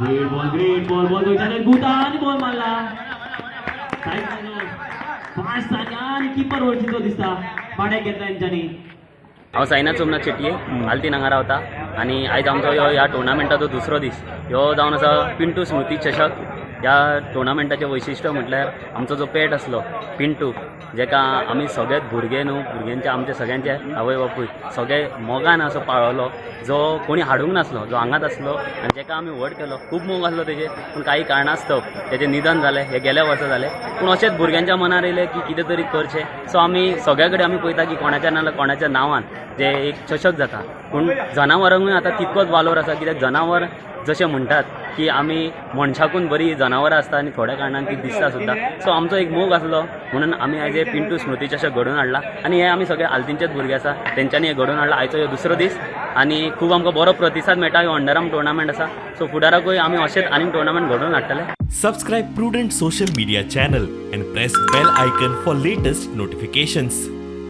Great ball, great ball. Ball वयता गुता आनी ball मारला. फास्ट आनी किपर वळखीचो दिसता. पाड्याक घेतला तेंच्यांनी. हांव साईनाथ सोमनाथ शेटये, आलतीन हांगा रावता आनी आयज आमचो ह्यो ह्या टुर्नामेंटाचो दुसरो दीस. ह्यो जावन आसा पिंटू स्मृती चषक. ह्या टुर्नामेंटाचें वैशिश्ट म्हटल्यार आमचो जो पेट आसलो पिंटू, जेका आमी सगळेच भुरगे न्हू, भुरग्यांचे, आमचे सगळ्यांचे आवय बापूय सगळे मोगान असो पाळवलो, जो कोणी हाडूंक नासलो, जो हांगाच आसलो आनी जेका आमी व्हड केलो. खूब मोग आसलो तेजेर, पूण काही कारणास्तव तेजें निधन जालें. हें गेल्या वर्सा जालें, पूण अशेंच भुरग्यांच्या मनार येयलें की कितें तरी करचें. सो आमी सगळ्या कडेन आमी पळयता की कोणाच्या ना जाल्यार कोणाच्या नांवान जे एक चषक जाता, पूण जनावरांकूय आतां तितकोच वालोर आसा, कित्याक जनावर जशें म्हणटात की आमी मनशाकून बरी जनावरां आसता आनी थोड्या कारणान ती दिसता सुद्दां. सो आमचो एक मोग आसलो म्हणून आमी आयज हे पिंटू स्मृती चषक घडोवन हाडला आनी हे आमी सगळे आलतींचेच भुरगे आसा, तेंच्यांनी हे घडोवन हाडला. आयचो हो दुसरो दीस आनी खूब आमकां बरो प्रतिसाद मेळटा. हो अंडरआर्म टुर्नामेंट आसा, सो फुडाराकूय आमी अशेंच आनीक टुर्नामेंट घडोवन हाडटले. Subscribe Prudent Social Media channel and press bell icon for latest notifications.